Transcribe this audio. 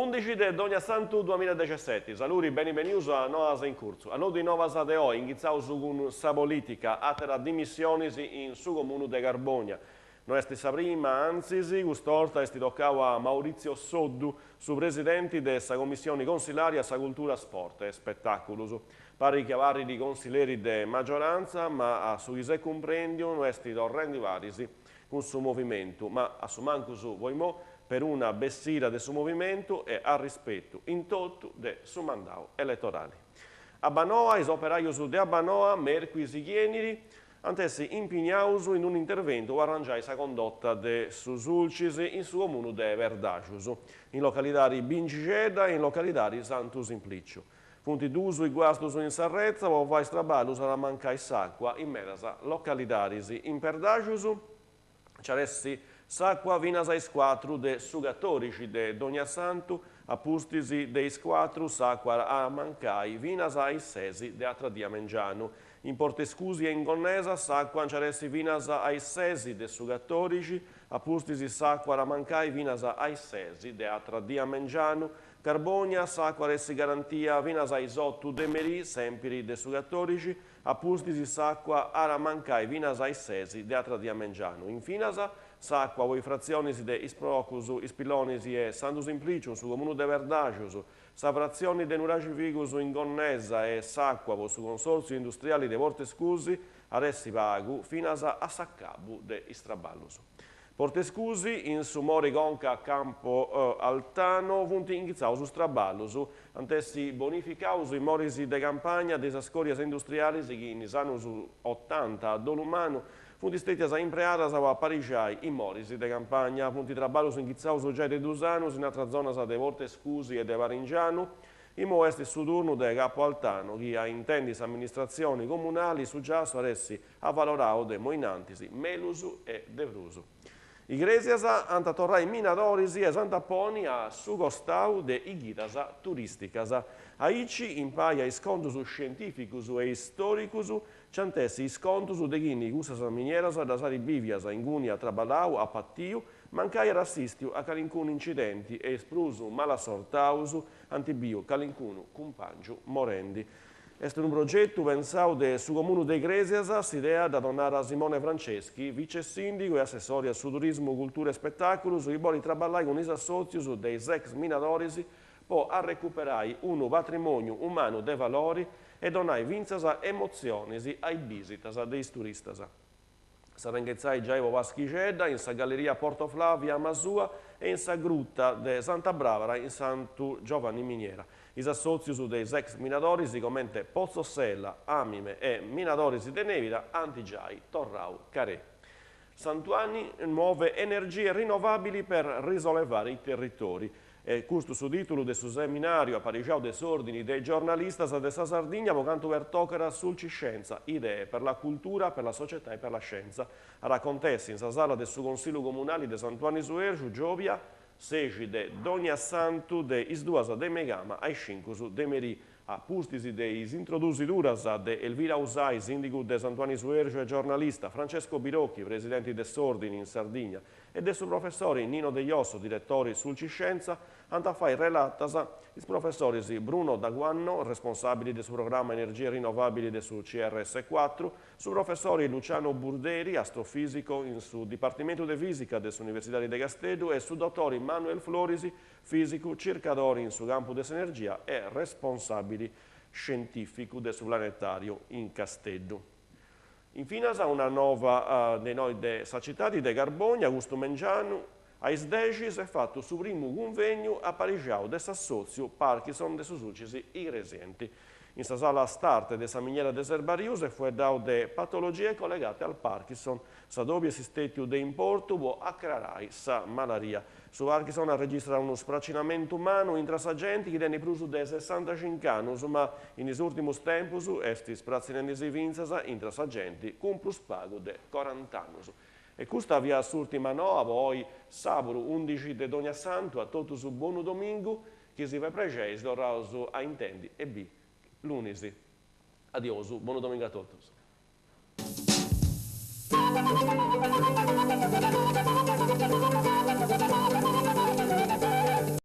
Undixi de Donniassantu duamilladexeseti, saludi, beni benius a Noas in Curtzu. A nou de is novas de oi, inghitzaus cun sa politica, àteras dimissionis in su comunu de Carbònia. No est sa prima, antzis, cust'orta est tocau a Maurizio Soddu, su presidenti de sa Commissioni Consilari a sa Cultura Sport e Spetàculus. Parit chi abarrit consilleri de magiorantza, ma a su chi s'est cumprèndiu no est torrendi paris cun su movimentu, ma a su mancus po imoi peruna bessida de su movimentu e arrispetu in totu de su mandau eletorali. Abbanoa, is operajus de Abbanoa, mèrcuis chi 'enit, ant essi impignaus in unu interventu po arrangiai sa condotta de su Sulcis in su comunu de Perdaxus, in localidadi Bingixedda e in localidadi Santu Simpliciu. Funt duus is guastus in s'arretza po fai is traballus at a mancai s'àcua in medas localidadis. In Perdaxus nci at essi s'àcua finas a is cuatru de su catòdixi de Donniassantu, a pustis de is cuatru s'àcua at a mancai finas a is ses de atra dia mengianu. In Portescusi e in Gonnesa s'àcua nci at essi finas a is ses de su catòdixi, a pustis s'àcua at a mancai finas a is ses de atra dia mengianu. Carbònia, s'àcua at essi garantia finas a is otu de merì, sèmpiri de su catòdixi, a pustis s'àcua at a mancai finas a is ses de atra dia mengianu. Infinas, s'àcua po is fratzionis de Is Procus, Is Pillonis e Santu Simpliciu in su comunu de Perdaxus, sa fratzioni de Nuraxi Figus in Gonnesa e s'àcua po su Consòrtziu Industriali de Portescusi at essi pagu finas a s'acabu de is traballus. Portescusi, in su mori conca a Campo Altano funt inghitzaus is traballus. Ant essi bonificaus is moris de campagna de is scorias industrialis chi in is annus otanta a dolu mannu funt stètias impreadas po aparixai is moris de campagna. Funt traballus inghitzaus giai de dus annus in atras zonas de Portescusi e de Paringianu. Imoi est su turnu de Capo Altano chi a intendi s'amministratzioni comunali su giassu at essi avalorau de imoi innantis mellus e de prus. Igrèsias ant a torrai minadoris e s'ant a ponni a su costau de is ghidas turìsticas. Aici, impari a is contus scientìficus e istòricus, nci ant essi is contus de chini cussas minieras ddas at bìvias, inguni at traballau, at patiu, mancai at assìstiu a calincunu incidenti e is prus malassortaus ant biu calincunu cumpàngiu morendi. Est unu progetu pensau de su Comunu de Igrèsias, s'idea dd'at donada Simone Franceschi, vice sìndigu e assessori a su Turismu, Cultura e Spetàculus, chi bolit traballai cun is assòtzius de is ex minadoris po arrecuperai unu patrimòniu umanu de valori e donai fintzas emotzionis a is bisitas de is turistas. S'at a inghitzai giai po Paschixedda in sa Galleria Porto Flavia a Masua e in sa Gruta de Santa Brabara in Santu Giovanni Miniera. Is assòtzius de is ex minadoris comente Pozzo Sella, Amime e Minadoris de Nebida ant giai torrau carè. Sant'Uanni, nuove energie rinnovabili per risollevare i territori. E custu su tìtulu de su seminàriu aparixau de s'Òrdini de is giornalistas de sa Sardigna po cantu pertocat Sulciscienza, idee per la cultura, per la società e per la scienza. At a acontessi in sa sala de su Consillu Comunali de Sant'Uanni Suergiu, giòbia, sexi de Donniassantu de is duas de megama a is cincus de merì. A pustis de is introdusiduras de Elvira Usai, sìndigu de Sant'Uanni Suergiu e giornalista, Francesco Birocchi, presidenti de s'Òrdini in Sardigna, e de su professori Nino Deiosso, diretori Sulciscienza, ant a fai relatas is professoris Bruno Daguanno, responsàbili de su programma Energie Rinnovabili de su CRS cuatru, su professori Luciano Burderi, astrofìsico in su Dipartimentu de Fìsica de s'Universidadi de Casteddu e su dotori Manuel Floris, fìsicu, circadori in su campu de s'energia e responsàbili scientìficu de su Planetàriu in Casteddu. Infinas una nova de innoi de sa citadi de Carbònia, custu mengianu a is dexi s'est fatu su primu cunvegnu aparixau de s'assòtziu Parkinson de su Sulcis Igresienti. In sa sala Start de sa miniera de Serbariu s'est fueddau de patologie collegate al Parkinson. S'adobiu est stètiu de importu po acrarai sa malaria. Su Parkinson arregistrat unu spracinamentu mannu intra sa genti chi tenit prus de sessantacinc'annus, ma in is ùrtimus tempus est spratzinendisi fintzas intra sa genti cun prus pagu de corant'annus. E custa fiat s'ùrtima noa po oi, sàburu undixi de Donniassantu, a totus bonu domingu, chi si fait prexei si torraus a intendi e bì lunis. Adiosu, bonu domingu a totus.